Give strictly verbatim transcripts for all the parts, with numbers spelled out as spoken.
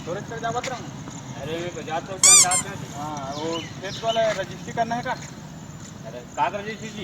गोरखपुर जावत रहूँ। अरे, मैं बाजार चौक जान जात हूँ। हाँ, वो खेत वाला रजिस्ट्री करना है का? अरे, का कर रजिस्ट्री जी?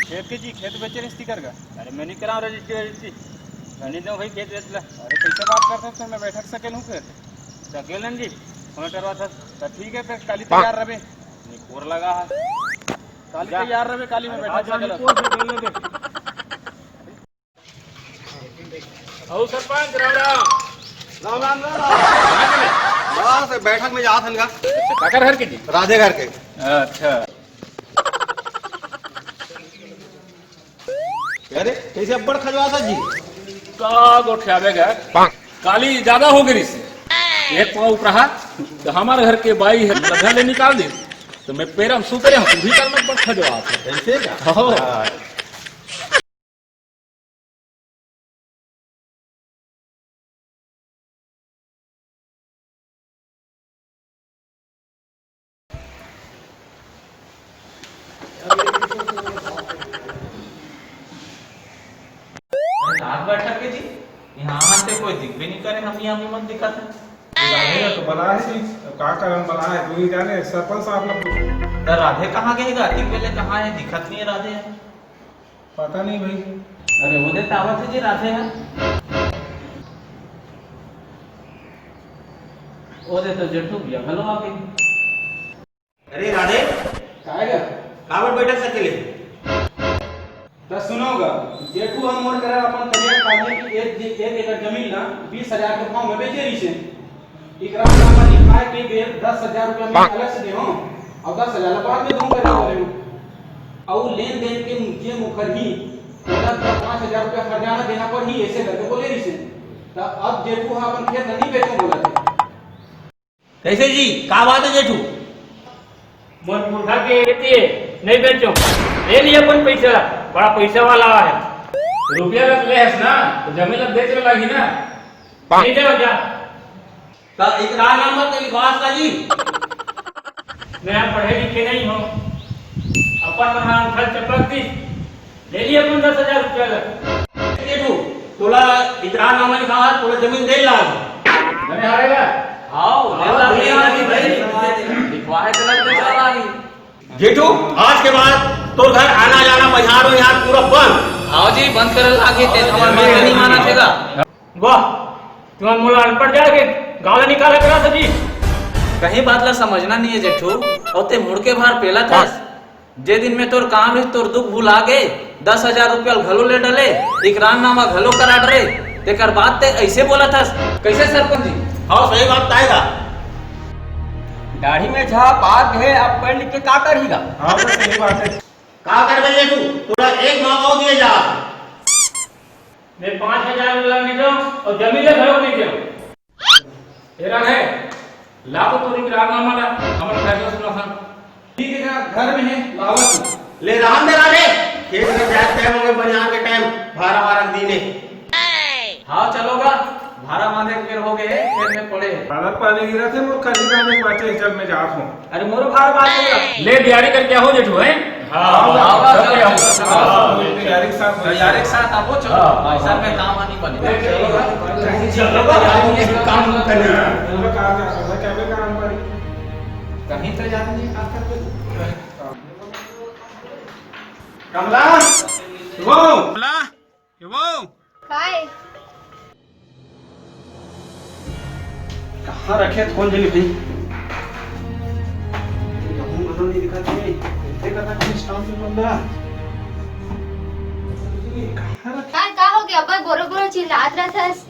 खेत के जी, खेत बेचे रजिस्ट्री कर का? अरे, मैं नहीं कराऊँ रजिस्ट्री, रजिस्ट्री। मैं नहीं दूँ भाई खेत वेत ला। अरे, कैसे बात करते हो? फिर मैं बैठक सकेल हूँ फिर। सकेलन जी, फोन करवा था। तो ठीक है, फिर काली तैयार रहे। निकोर लगा है। काली जा। तैयार रहे, काली में अरे, बैठक आज सकेल। निकोर से बोलने दे। अउ सरपंच, राम राम। राम राम, राम राम। बस बैठक में जात हन गा। काकर घर के जी? राधे घर के। अच्छा। अरे, कैसे अब्बड़ खजवात हस जी? का गोठियाबे गा? काली ज्यादा हो गई से। एक पाँव ऊपर रहा, तो हमारे घर के बाई है, लद्दा ले निकाल दे। तो मैं पैरा में सूते रहा, तू भी कर में अब्बड़ खजवात है। कैसे का? हो। हाँ। रात बैठक के जी, यहाँ से कोई दिख भी नहीं करे, हम यहाँ भी मत दिखत है। राधे तो बला है जी, अब का करन बला है, तू ही जाने, सरपंच साहब ने पूछो। तो राधे कहाँ गए गा? अतिक बेले कहाँ है, दिखत नहीं है राधे। पता नहीं भाई। अरे, वो दे तावत है जी राधे है। वो दे तो जेठू भैया घलो आ गए। अरे राधे, काय गा? काबर बैठक सकेले? त सुनो गा, जेठू ह मोर करा अपन करिया कालिया की एक, एक एकड़ जमीन ला बीस हजार के भाव में बेचे रहिसे। इकरारनामा लिखाए के बेर दस हजार रुपया मैं अलग से देहूं अउ दस हजार ला बाद में दूं करके बोले हूं। अउ लेन देन के जे मुखरही, ओला त पाँच हजार रुपया हरजाना देना पड़ही, ऐसे करके बोले रहिसे। त अब जेठू ह अपन खेत ला नहीं बेचो बोलत हे। कैसे जी, का बात है जेठू? मोर पुरखा के खेती है, नहीं बेचो, ले लिए अपन पैसा, बड़ा पैसा वाला है। रुपया रख ले हस ना, तो जमीन ला बेच के लागी ना। नहीं जाओ जा। तो इकरारनामा तो लिखवास का जी? मैं यहाँ पढ़े लिखे नहीं हूँ, अपन मन हाँ अंगठा चपक दी। ले लिए अपन दस हजार रुपया ला। जेठू, तोला इकरारनामा लिखावा, तोला जमीन दे ला। मैंने हारेगा? हाँ, ले ला, ले ला, भाई। लिखवा है, चला, ले चला, भाई। जेठू, आज के बाद तोर घर आना जाना, बाजार वाजार पूरा बंद। हाँ जी, बंद करे लागे, ते हमार बात नहीं माना थेगा। वाह, तुमन मोला अनपढ़ जान के गाँव ले निकाला करा था जी। कहीं बात ला समझना नहीं है जेठू, अउ ते मुड़ के भार पेला थस। जे दिन में तोर काम रहिस, तोर दुख भुला गे, दस हजार रुपया घलो ले डले, इकरारनामा घलो करा डरे, तेकर बाद ते ऐसे बोलत हस, कैसे सरपंच जी? हाँ, सही बात ताय गा। दाढ़ी में झाप आ गे, अब पढ़ लिख के का करही गा? हाँ, तो सही बात है। का करबे जेठू, तोला एक मौका दिए जा। मैं पाँच हजार ला नहीं दूं अउ जमीन ला घलो नहीं दूं। तेरा है, ला तो तोरी इकरारनामा ला, हमन फैसला सुना था। ठीक है, घर में है, लावत हूँ। ले राम दे राधे, खेत में जाए टाइम हो गए, बनियान के टाइम, भारा वारा दीने। हाँ, चलो गा, भारा बांधे के बेर हो गए, खेत में पड़े। बादल पानी गिरा थे, मोर खरीदा में पाचे जब मैं जात हूँ। अरे मोरो भार बात है। ले दिहाड़ी करके हो जेठू, हैं? हाँ, हाँ, हाँ, हाँ, सब हाँ, क्या हो? हाँ, हाँ, तैयारी के साथ, तैयारी के साथ आपो, चलो। हाँ, हाँ। ऐसा में काम आनी बने। चलो, चलो, चलो, काम करने। पूरा काम कर, मैं क्या भी काम करी? कहीं तो जाते नहीं, काम करते। कमला, वो। कमला, ये वो। काय? कहाँ रखे फोन जनी भाई? कहूँ घरो नहीं दिखा थे। इतने का था कि स्टाम्प पेपर ला। कहाँ रखे? काय, का हो गया? अब्बड़ गोरो गोरो चिल्लात रहथस।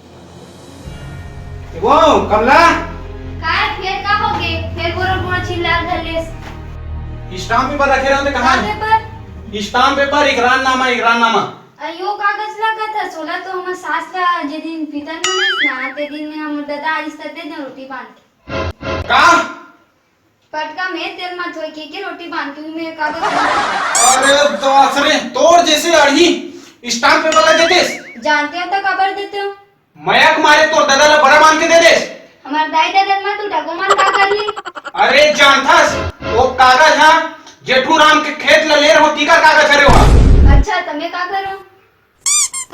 वो, कमला। काय, फेर का हो गया? फेर गोरो गोरो चिल्लात धर लेस। स्टाम्प पेपर रखे रहते कहाँ? का पेपर? स्टाम्प पेपर, इकरारनामा, इकरारनामा। अयो, कागज ला कथस, ओला तो हमर सास ला जे दिन पितन बनिस ना, ते दिन में हमर ददा आइस त दे दे रोटी बांध के। का? पटका में तेल मत होई के, के रोटी बांध के, में कागज। अरे दास रे, तोर जैसे अड़ही स्टाम्प पेपर ला देतेस। जानते हो तो काबर देते हो? मया के मारे तोर ददा ला बड़ा मान के दे देस। हमार दाई ददा ला मत उठा, ओमन का कर ली? अरे जानथस, वो कागज हा जेठू राम के खेत ला ले रहो, तीकर कागज हरे हो। अच्छा, त मैं का करूं?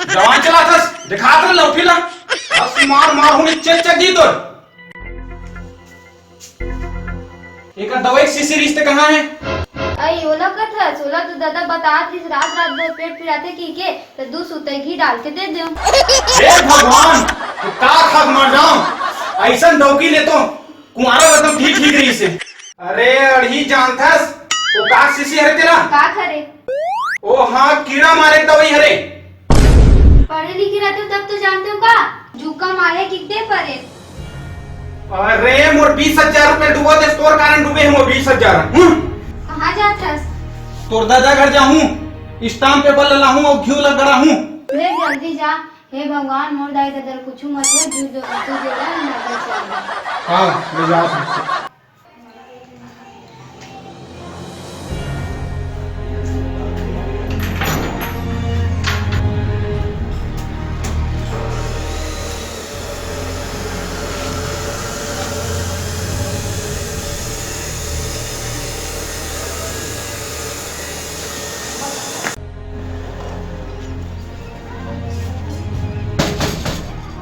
जवान चलाथस, दिखात रहे लौठी ला। बस मार मार हूँ, चेक चेक दी तोर। एकर दवाई के शीशी रिश्ते कहाँ है? अई, ओला कथस, ओला तो दादा बतात रिस, रात रात भर पेट पिराथे कहिके, त दू सुतई घी डाल के दे देव। हे भगवान, तो का खा के मर जाऊं? ऐसन डौकी ले तो कुंवारा रतन ठीक, ठीक रही से। अरे अड़ही जानथस, वो का शीशी हरे तेरा? का करे? ओ हाँ, कीड़ा मारे के दवाई हरे। पढ़े लिखे रहते तब तो जानते हो का? जुकाम आए कितने परे। अरे, मोर बीस हजार रुपए डूबो देस, तोर कारण डूबे हे मोर बीस हजार। हम्म? कहाँ जात हस? तोर दादा घर जाहूँ, स्टाम्प पेपर ला लाहूँ अउ घीव ला गड़ाहूँ। ले जल्दी जा। हे भगवान, मोर दाई ददा ला कुछु मत हो, जू जो तू जो ला, मैं अपने चल जाऊँ। हाँ, ले जात हूँ।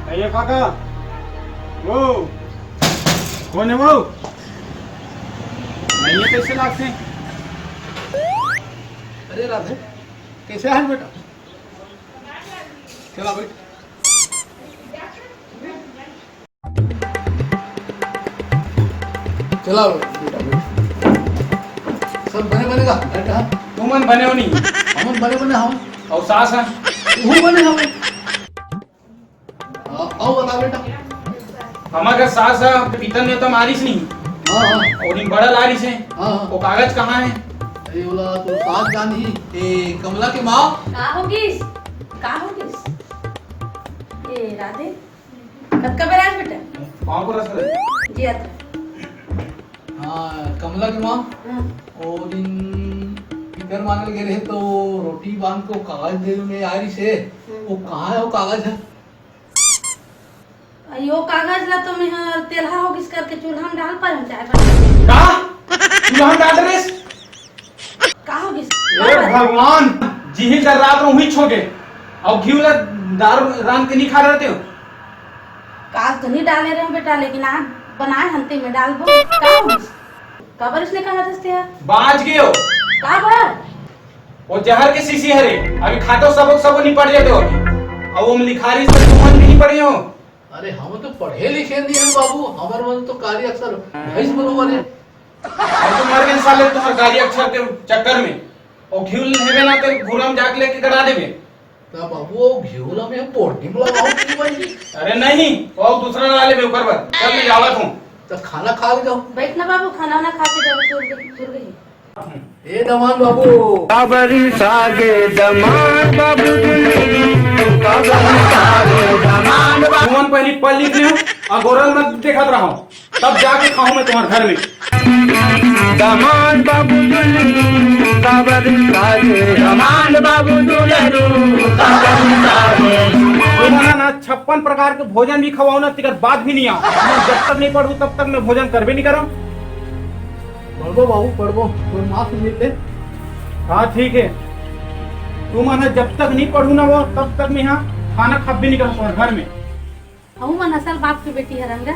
आइए काका, वो कौन है वो? नहीं है, कैसे लागथे? अरे राधे, कैसे है बेटा? चला बैठ। चला बेटा, बैठ। सब बने बने का? बैठ, हाँ। तुमन बने हो नहीं? हमन बने बने हवन। अउ सास है? वो बने हवन। हाँ, अउ बता बेटा। हमर घर सास है, पीतल नेवता मारिस नहीं। हाँ, हाँ। अउ दिन बड़ा लारिस है। हाँ, हाँ। वो कागज कहाँ है? अरे, ओला तो सास जानही। ए, कमला के माँ। का होगिस? का होगिस? ए, राधे, कतका बेर आए बेटा? पाँव को रस कर। जी, आता। हाँ, कमला के माँ, हाँ। ओ दिन पितर मांगल गए रहे तो रोटी बांध को कागज दे में आ रही से। हम्म। वो कहाँ है वो कागज है? अयो, कागज ला तो मैं ह तेलहा होगिस करके चूल्हा में डाल पर हम चाय बना। का? चूल्हा में डाल रहे? का होगिस? हे भगवान, जिही कर रात में उही छोके। अउ घीव ला दार रांध के नहीं खा रहते हो? काज तो नहीं डाले रहे बेटा, लेकिन आज बनाए हन ते में डालबो। का होगिस? काबर इसने कहा था तेहा? बाज गए हो। काबर? वो जहर के शीशी हरे, अभी खातो सबक सबो निपट जाते हो अभी। अउ ओम लिखारी से तुमन भी नहीं पढ़े हो। अरे, हम तो पढ़े लिखे नहीं है बाबू, हमर मन तो कारी अक्षर भैंस बनो बने। हम तो मर गए साले तुम्हारे कारी अक्षर के चक्कर में। और घिउ हेवे ना ते घुरम जाके लेके करा देबे। ता बाबू, वो घिउ ला में पोटी में लगाओ की बन जी। अरे नहीं, और दूसरा ला लेबे ओकर बर। चल मैं जावत हूँ। तो खाना खा के जाओ। बैठ ना बाबू, खाना ना खा के जाओ, तुर गई, तुर गई। ए दमान बाबू। काबरी सागे दमान बाबू दुलही, काबरी सागे दमान बाबू। तुमन पहली पढ़ लिख लियो, अगोरल मत देखत रहो, तब जाके खाऊं मैं तुम्हारे घर में। दमान बाबू दुलही, काबरी सागे दमान बाबू दुलही, काबरी सागे। तुमन ना छप्पन प्रकार के भोजन भी खवाओ ना, तिकर बाद भी नहीं आओ। जब तक नहीं पढ़ू, तब तक मैं भोजन करबे नहीं करूँ। पढ़बो बाबू, पढ़बो, तोर माँ से मिल ले। हाँ, ठीक है। तुमन ह जब तक नहीं पढ़ू ना वो, तब तक मैं यहाँ खाना खाबे नहीं करूँ तुम्हारे घर में। अहू मन असल बाप के बेटी हरन गा,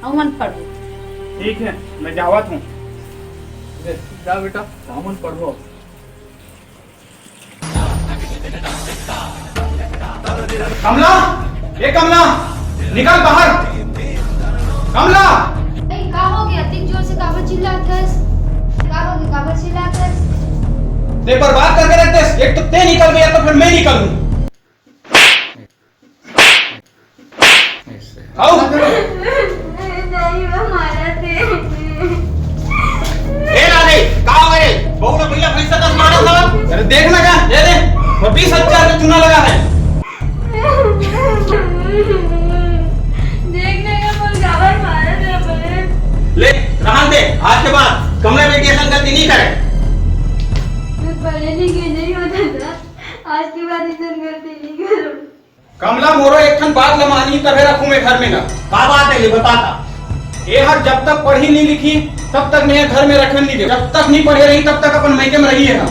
अहू मन पढ़ो। ठीक है, मैं जावत हूँ। ले, जा बेटा, हमन पढ़बो। कमला, ए कमला, निकल बाहर। कमला! ए, का हो गया? अतिक जोर से काबर चिल्लात हस? का हो गया? काबर चिल्लात हस? ते बर्बाद करके रख देस। एक तो ते निकल गया तो फिर मैं निकलूं। आओ। नहीं, वो मारा थे। ए राधे, का हो गए? बहू ने भैया भैंसा दस मारा था। अरे देख ना का, ये दे, और बीस हजार का चूना लगा है। देखने का मन गावर मारा था अपने। ले, रहन दे, आज के बाद कमला बेटी ऐसा गलती नहीं करे। मैं पढ़े लिखे नहीं होता था, आज के बाद ऐसा गलती नहीं करूँ। कमला, मोरो एक ठन बात ल मानी, तभे रखूं मैं घर में ना। का बात है, ये बता ता। ये हर जब तक पढ़ी नहीं लिखी, तब तक मैं घर में रखन नहीं दे। जब तक नहीं पढ़े रही, तब तक अपन मायके में रही है ना।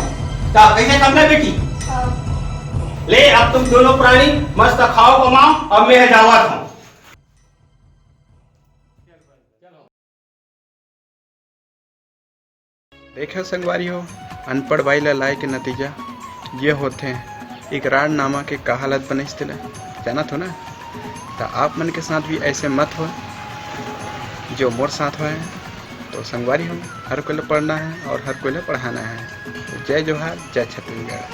का, कैसे कमला बेटी? हाँ। ले, अब तुम दोनों प्राणी मस्त खाओ कमाओ, अब मैं जावत हूँ। देखा संगवारी हो, अनपढ़ बाई ला लाए के नतीजा ये होथे। इकरारनामा के का हालत बनइस तेला जानत हो ना? त आप मन के साथ भी ऐसे मत हो जो मोर साथ होए। तो संगवारी हो, हर कोई ला पढ़ना है और हर कोई ला पढ़ाना है। तो जय जोहार, जय छत्तीसगढ़।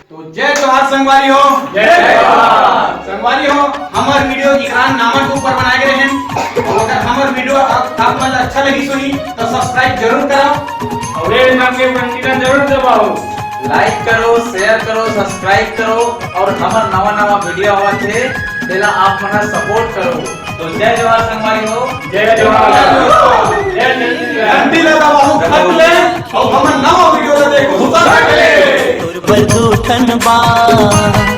तो जय जोहार संगवारी हो। जय जोहार। संगवारी हो, हमर वीडियो इकरारनामा के ऊपर बनाए गए हैं। तो अगर हमर वीडियो आप, आप मन अच्छा लगी सुनी तो सब्सक्राइब जरूर करो। और ये नाम के घंटी ला जरूर दबाओ। लाइक करो, शेयर करो, सब्सक्राइब करो और हमर नवा नवा वीडियो आवत हे, तेला आप मन सपोर्ट करो। तो जय जोहार संगवारी हो। जय जोहार। जय छत्तीसगढ़। घंटी ला दबाओ, खत ले, और हमर नवा वीडियो ला देखो। हुसर ले। तोर बर दू ठन बात